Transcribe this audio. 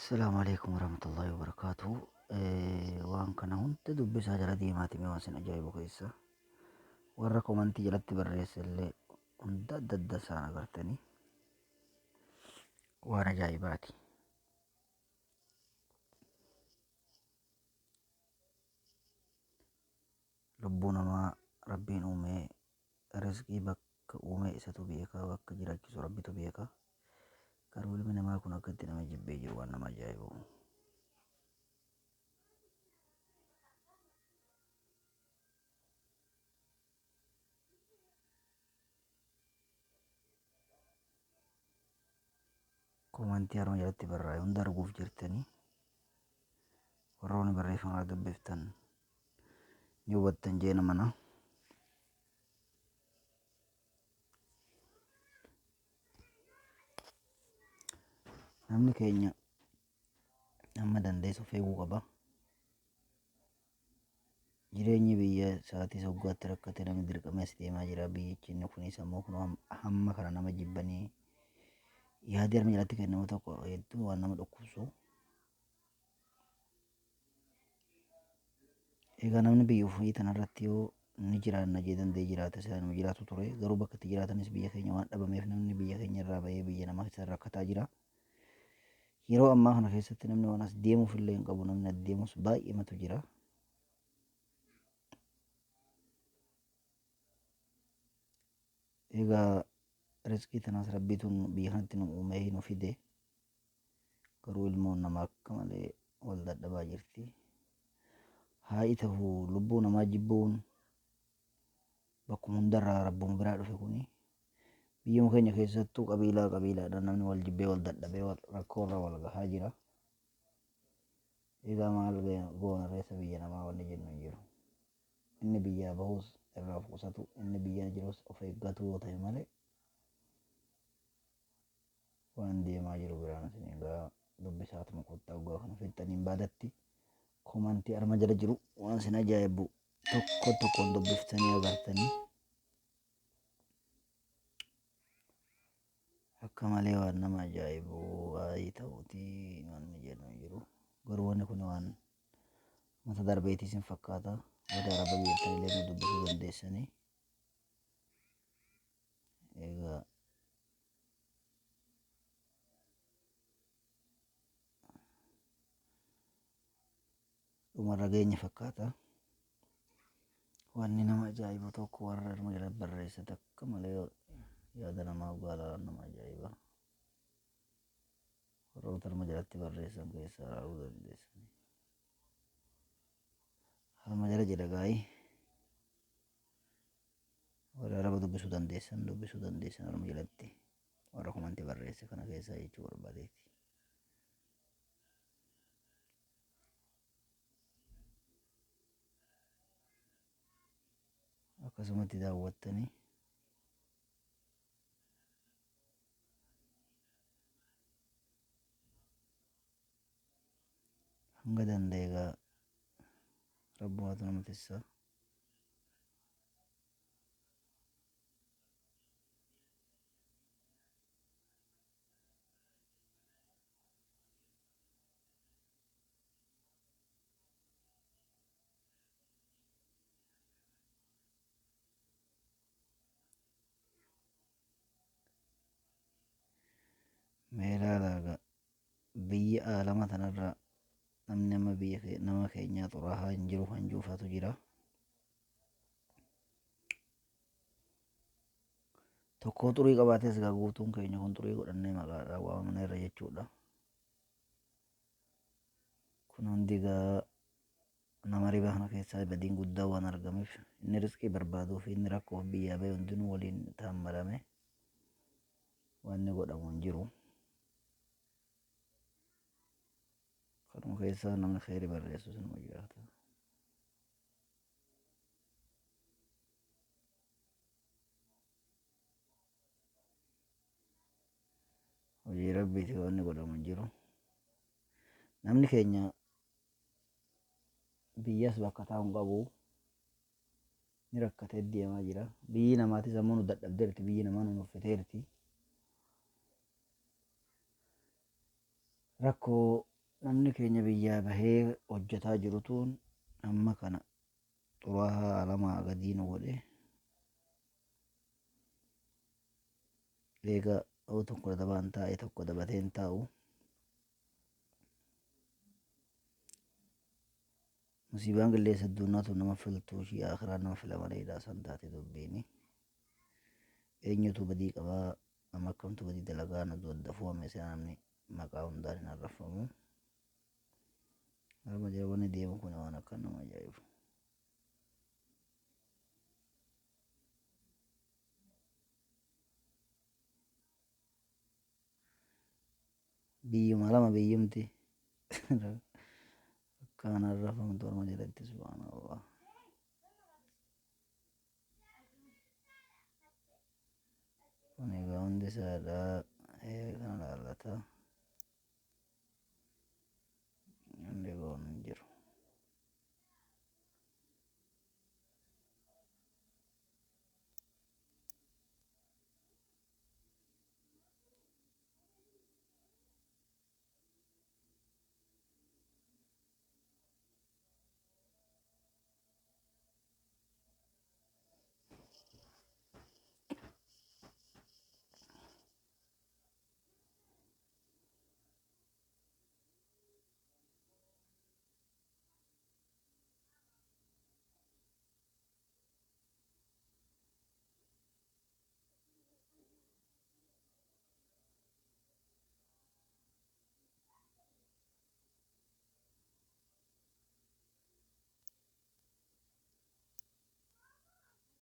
Assalaamu alaikum warahmatullahi wabarakaatuh. Waan kana hunda dubbisaa jala deemaati mee waan isin ajaa'ibu keessa. Warra komantii jalatti barreesse illee hunda adda adda isaan agartanii waan ajaa'ibaati. Lubbuu namaa Rabbiin uumee rizqii bakka uumee isatu beeka, bakka jiraachisu Rabbitu beeka. Garuu ilmi namaa kun akka itti nama jibbee jiru waan nama ajaa'ibu. Komantii harma jalatti barraa'e hunda arguuf jirtanii warroonni barreeffama kana dubbiftan ni hubattan jeena mana. Namni keenya amma dandeessu of eeguu qaba. Jireenyi biyya isaatis hoggaatti rakkate namni dirqamee as deemaa jira. Biyyichi inni kunis ammoo kunoo hamma kana nama jibbanii yaadi harma jalatti kennamu tokko hedduu waan nama dhukkubsu. Egaa namni biyya ofii tanarratti yoo ni jiraanna jee danda'ee jiraate silaa numa jiraatu ture. Garuu bakka itti jiraatanis biyya keenya waan dhabameef namni biyya keenya irraa bahee biyya namaa keessa rakkataa jira. Yeroo ammaa kana keessatti namni waan as deemuuf illee hin qabu. Namni as deemus baay'eematu jira. Egaa rizqii tanaas Rabbiitu biyya kanatti nu uumee nu fide. Garuu ilmoon namaa akka malee wal dadhabaa jirti. Haa itahu lubbuu namaa jibbuun bakkuma hundarraa Rabbuma biraa dhufe kuni. Biyyuma keenya keessattuu qabiilaa qabiilaadhaan namni wal jibbee wal dadhabee rakkoo irra wal gahaa jira. Egaa maal goona reessa biyya namaa wanni jennu hin jiru. Inni biyyaa bahus irraa of qusatu, inni biyya jirus of eeggatu yoo ta'e malee waan deemaa jiru biraan isin egaa dubbisaatuma kottaa waggaa kana fixxaniin baadatti komantii arma jala jiru waan isin ajaa'ibu tokko tokkoon dubbiftanii agartanii. Akka malee waan nama ajaa'ibu waayii ta'uuti wanni jennu hin jiru. Garuu wanni kun waan mata darbeetii isin fakkaata. Warri araba beektan illee nu dubbisuu dandeessanii. Egaa dhumarra geenye fakkaata. Wanni nama ajaa'ibu tokko warra irma jala barreesse takka malee yaada namaa dhugaa ilaalan nama ajaa'iba. Warroota irma jalatti barreessan keessaa ilaaluu dandeessani. Harma jala jedha gaa'ii. Warri araba dubbisuu dandeessan dubbisuu dandeessan harma jalatti warra komantii barreesse kana keessaa jechuu barbaadeeti. Akkasumatti daawwattanii hanga danda'e egaa rabbumaatu nama tissa. Mee ilaalaa egaa biyya aalama tanarra namni amma biyya nama keenyaa xuraahaa hin jiru kan juufaatu jira. Tokkoo xurii qabaates egaa guutuun keenya kun xurii godhannee maqaadhaan waamamneerra jechuudha. Kun hundi egaa nama ribaa kana keessaa badiin guddaa waan argameef inni rizqii barbaaduu fi inni rakkoof biyyaa bahe hundinuu waliin taammarame wanni godhamu hin jiru. Kanuma keessaa namni kheyri barreessu sinuma jiraata. Hojii Rabbiiti wanni godhamu hin jiru. Namni keenya biyyas bakka taa'u hin qabu. Ni rakkatee deemaa jira. Biyyi namaatis ammoo nu dadhabdeerti. Biyyi namaa nu nuffiteerti. Rakkoo Namni keenya biyyaa bahee hojjetaa jirutuun amma kana xuraahaa alamaa gadii nu godhe. Eega yoo tokko dabaan taa'e tokko dabatee hin taa'u. Musiibaan qilleensa addunyaa tun nama filtuu ishii akhiraa nama fila maleedha san taate dubbiini. Eenyutu badii qabaa nama akkamtu badii dalagaa nu daddafuu amma isaa namni maqaa hundaan hin arrafamu. Harma jira wanni deemu kun waan akka nama ajaa'ibu. Biyyuma lama biyyumti akkaan arrafamtu harma jalatti subhaanallah. Kun egaa hundi isaadha.